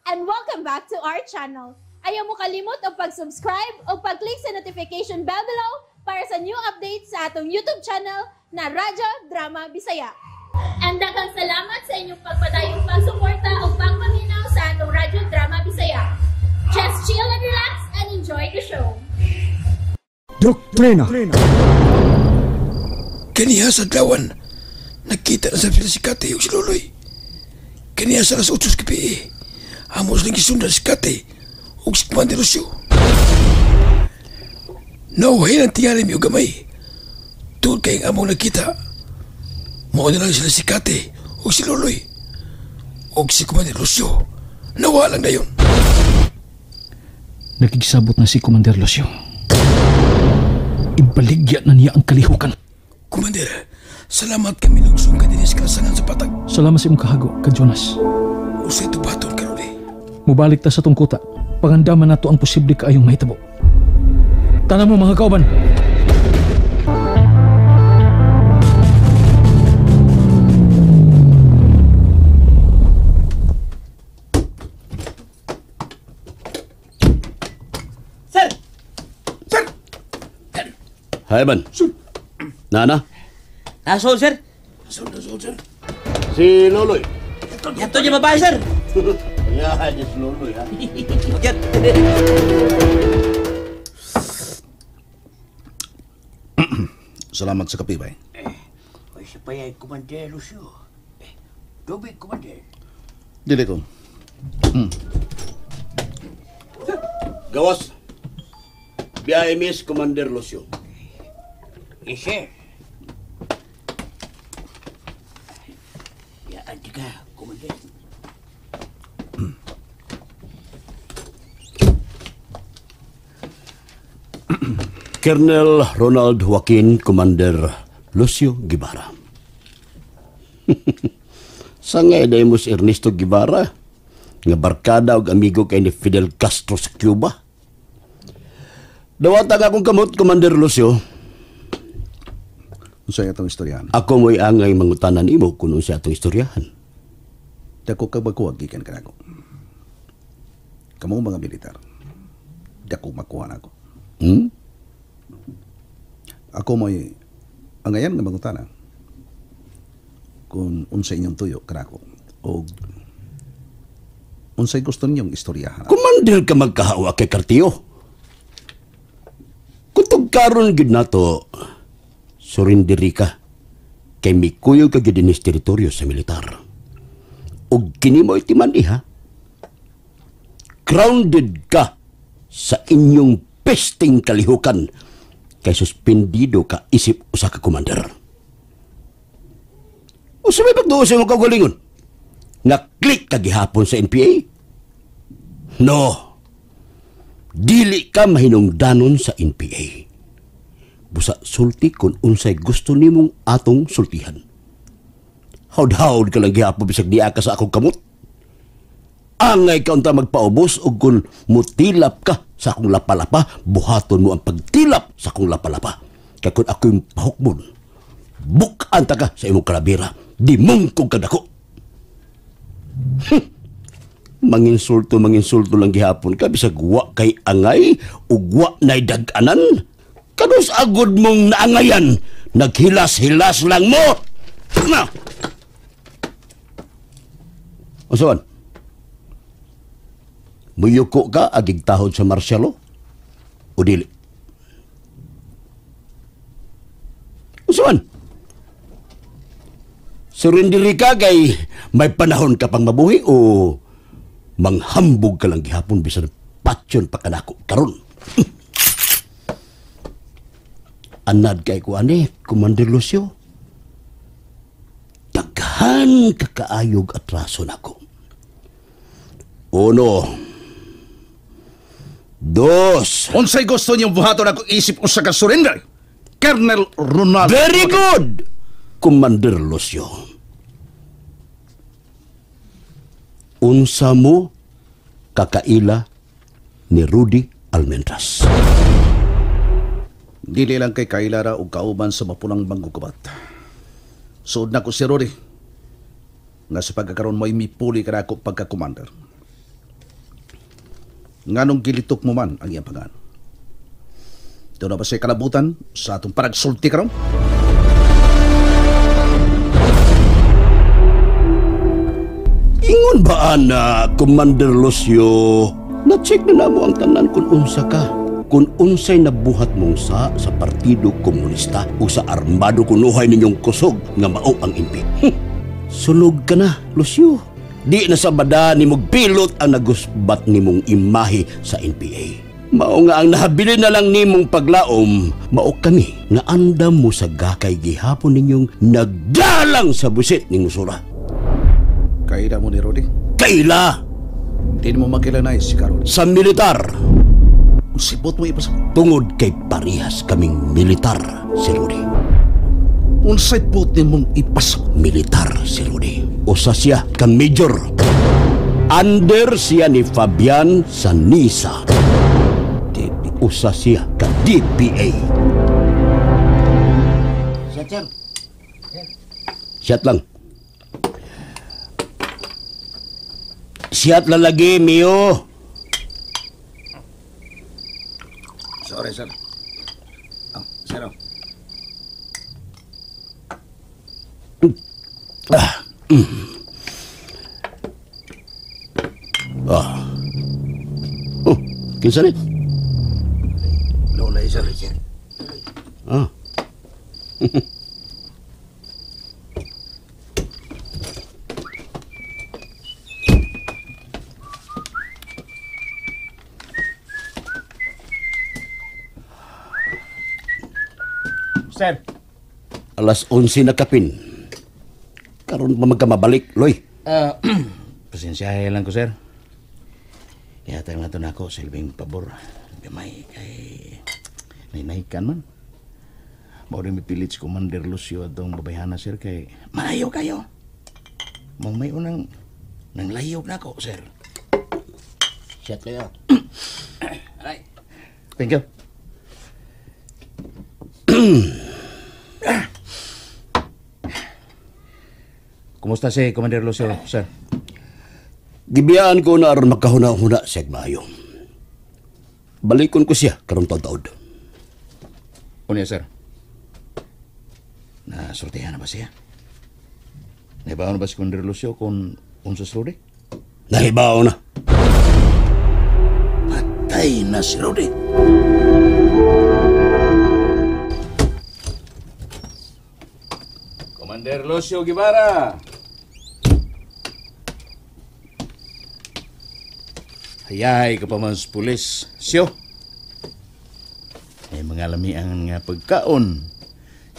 And welcome back to our channel. Ayaw mo kalimot og pag-subscribe o pag-click sa notification bell below para sa new updates sa atong YouTube channel na Radyo Drama Bisaya. And daghang salamat sa inyong pagpadayong pagsuporta o pagpaminaw sa atong Radyo Drama Bisaya. Just chill and relax and enjoy the show. Doktrina. Kaniya sa adlawan, nagkita na sa sila si Kate ug si Loloy. Kaniya sa alas 8 sa gabi, amo silang gisundan si Kate ug si Commander Lucio. Nauhay ng tingali mi og gamay. Tuod kay ang among nagkita. Mao na lang sila si Kate ug si Loloy. Ug si Commander Lucio, nawa lang dayon. Nakigsabot na si Commander Lucio. Ibaligya na niya ang kalihukan. Commander, salamat kami lugsong ka dinhi sa kalasangan sa patag. Salamat sa imong kahago, ka Jonas. Usay tubaton karon eh. Mubalik ta sa tong kuta. Pangandaman nato ang posible kaayong mahitabo. Tanan mo mga kauban. Sir! Sir! Hi, man. Nana? Nasol, sir. Nasol, nasol, sir. Si Loloy. Yato niya babae, sir. Yeah, si Loloy, ha? Magyat. Salamat sa kape, bay. Ay, siya pa yan, Commander Lucio. Tubig, Commander. Dili ko. Gawas. BIMS Commander Lucio. Yes, sir. Yaan ka, Commander. Colonel Ronald Joaquin, Commander Lucio Guevara. Sangay day mo si Ernesto Guevara, nga barkada og amigo kay ni Fidel Castro sa Cuba. Dawata nga akong kamot, Commander Lucio. Unsa atong istoryahan? Ako mo'y angay mangutanan imo kung unsa atong istoryahan. Dako ka makuha gikan kanako. Kamo mga militar. Dako makuha nako. Hmm? Ako mo'y angayan nga mangutana kung unsa inyong tuyo kanako o unsay gusto ninyong istoryahan. Commander ka magkahawa kay Kartiyo. Kutog karon gid nato, surrenderi ka kay mikuyog ka gid dinis teritoryo sa militar. Ug kini mo itiman iha. Grounded ka sa inyong pesting kalihukan kay suspendido ka isip usa ka commander. Usa may pagduo sa imong kaugalingon? Nga-click ka gihapon sa NPA? No. Dili ka mahinungdanon sa NPA. Busa sulti kung unsay gusto nimong atong sultihan. Hawd-hawd ka lang gihapon bisag diya ka sa akong kamot. Angay ka unta magpaubos og kung mutilap ka sa akong lapalapa, buhaton mo ang pagtilap sa akong lapalapa. Kaya kung ako'y pahukbon, bukaan ta ka sa imong kalabira, di mungkog ka dako. Manginsulto, manginsulto lang gihapon ka, bisag wa kay angay, ug wa na'y dag-anan. Kanus agod mong naangayan, naghilas-hilas lang mo. Na! Usawan? Muyuko ka agig tahod sa Marcelo? O dili? Usawan? Surrenderi ka kay may panahon ka pang mabuhi o manghambog ka lang gihapon bisan patyon pa kanako karon. Anad kay ko ani, Commander Lucio. Daghan kakaayog atraso nako. Uno, dos. Unsay gusto niyong buhaton ako isip usa ka surrender? Colonel Ronald. Very good, Commander Lucio. Unsa mo kakaila ni Rudy Almendras? Dili lang kay kailara og kauban sa mapulang manggugubat. Suod na ko si Rudy. Nga sa pagkakaroon mo'y mipuli ka na ako pagka-commander. Nganong gilitok mo man ang iyang pangan? Doon na ba siya kalabutan sa atong paragsulti karon? Ingon ba na, Commander Lucio, na-check na namo ang tanan kung unsa ka. Kung unsay nabuhat mong sa Partido Komunista o sa armado kunuhay ninyong kusog nga mao ang impi. Sunog ka na, Lucio. Di na sa bada ni mong pilot ang nagusbat ni mong imahe sa NPA. Mao nga ang nahabilin na lang nimong paglaom, mao kami nga andam mo sa gakay gihapon ninyong nagdalang sa busit ning musura. Kaila mo ni Rudy? Kaila! Di mo makilanay si Karol. Sa militar. Sibot mo ipasabot. Tungod kay parehas kaming militar si Rudy. Unsay buot nimong ipasabot? Militar si Rudy. Usa siya ka major. Under siya ni Fabian Sanisa. Usa siya ka DPA. Sir. Siyat lang. Siyat lang lagi, Mio. Sorry, sir. Oh, sir. Ah. Oh, kinsa ni? Lolay, sir. Ah. Sir. 11:00 na kapin. Karon pa magkamabalik, Loy. Pasensyahe lang ko, sir. Kaya tayo nga ito na ako, silbing pabor. Gamay kay nainaikan man. Mao rin mipilit si Commander Lucio atong babayhana, sir, kay malayo kayo. Mong may unang nang layog na ako, sir. Shot kayo. Aray. Thank you. Kumusta si Commander Lucio, sir? Gibiyaan ko na aron makahuna-huna siya maayo. Balikon ko siya karong taud-taud. Unya, sir. Nasortihan na ba siya? Nahibaw na ba si Commander Lucio kung unsa si Rudy? Nahibaw na. Patay na si Rudy. Commander Lucio Guevara. Hayay ka pa man sa pulis. Siyo. May mga lamiang nga pagkaon.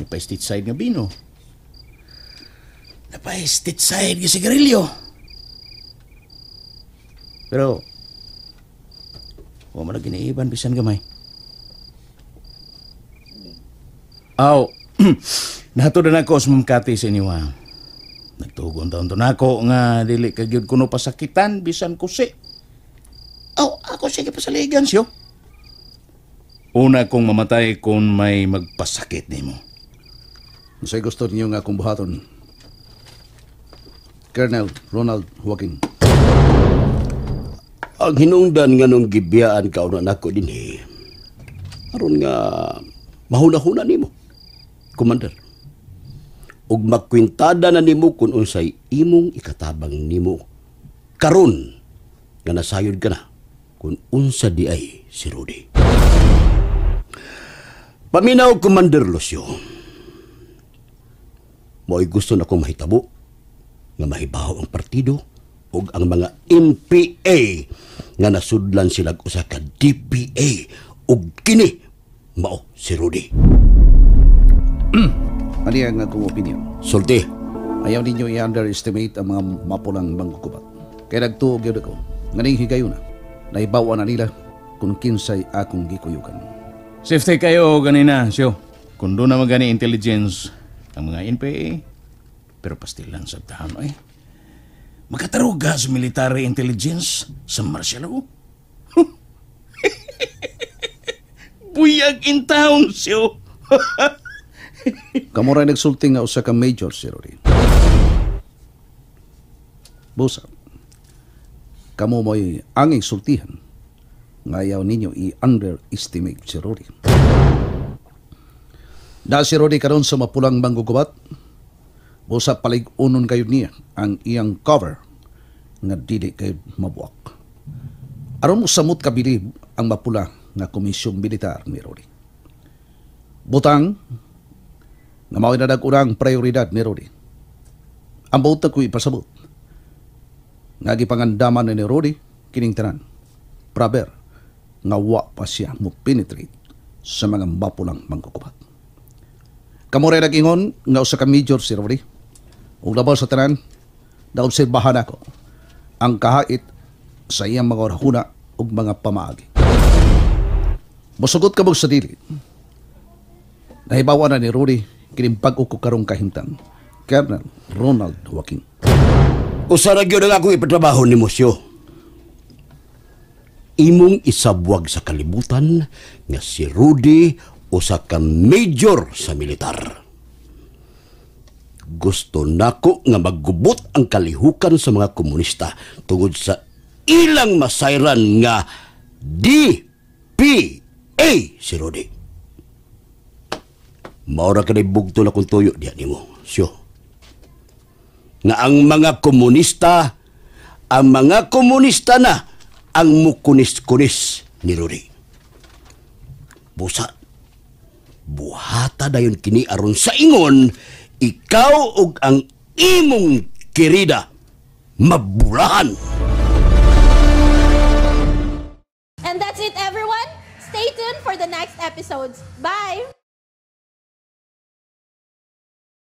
Napay-state side nga bino. Napay-state side nga sigarilyo. Pero, huwag mo na giniiban bisan gamay. Aw, nato na ako sa Ma'am sa inyo ha. Nagtugon taon to nako nga dili ka gyud kuno pasakitan bisan kusi. Aw, ako sige pasaligan siyo. Una kong mamatay kung may magpasakit nimo. Unsay gusto ninyo nga akong buhaton? Colonel Ronald Joaquin. Ang hinungdan nga nung gibiyaan ka una nako dinhi. Aron nga mahuna-huna nimo, Commander. Ug magkwintada na nimo kung unsay imong ikatabang nimo karon nga nasayod ka na kung unsa di ay si Rudy. Paminaw, Commander Lucio. Mo'y gusto na kong mahitabo nga mahibaw ang partido ug ang mga NPA nga nasudlan sila usa ka DPA ug kini mao si Rudy. Ano ang akong opinion? Sulti. Ayaw ninyo i-underestimate ang mga mapulang manggugubat. Kaya nagtuog yun ako. Nganing higayon na. Naibawa na nila kung kinsay akong gikuyukan. Safety kayo ganina, siyo. Kung doon na magani intelligence ang mga NPA, pero pastilan sa tahan, eh. Makataruga sa military intelligence sa martial law. Buyag in town, siyo. Kamuray nagsulti nga usa ka major, si Rudy. Busa, kamo mo'y anging sultihan Ngayaw ninyo i-underestimate si Rudy. Na si Rudy karon sa mapulang manggugubat, busa palig-unon kayo niya ang iyang cover nga dili kayo mabuak. Aron mo samot kabilib ang mapula nga komisyong militar ni Rudy. Butang nga mao na unang prioridad ni Rudy. Ang buot ko ipasabot nga gipangandaman ni Rudy kining tanan. Praber nga wa pa siya mo penetrate sa mga mapulang mangkukubat. Kamo rin nag-ingon nga usa ka major si Rudy. Ug labaw sa tanan, naobserbahan ako ang kahait sa iyang mga orahuna ug mga pamaagi. Mosugot ka sa dili. Nahibawa na ni Rudy kining bag-o ko karong kahimtang. Colonel Ronald Joaquin. Usa ra gyud ang akong ipatrabaho ni Mosyo. Imong isabwag sa kalibutan nga si Rudy usa ka major sa militar. Gusto nako nga maggubot ang kalihukan sa mga komunista tungod sa ilang masayran nga DPA si Rudy. Maura ka bugto na kung tuyo diya nimo, siyo. Nga ang mga komunista na ang mukunis-kunis ni Rudy. Busa, buhata dayon kini aron sa ingon, ikaw ug ang imong kirida mabulahan. And that's it, everyone. Stay tuned for the next episodes. Bye!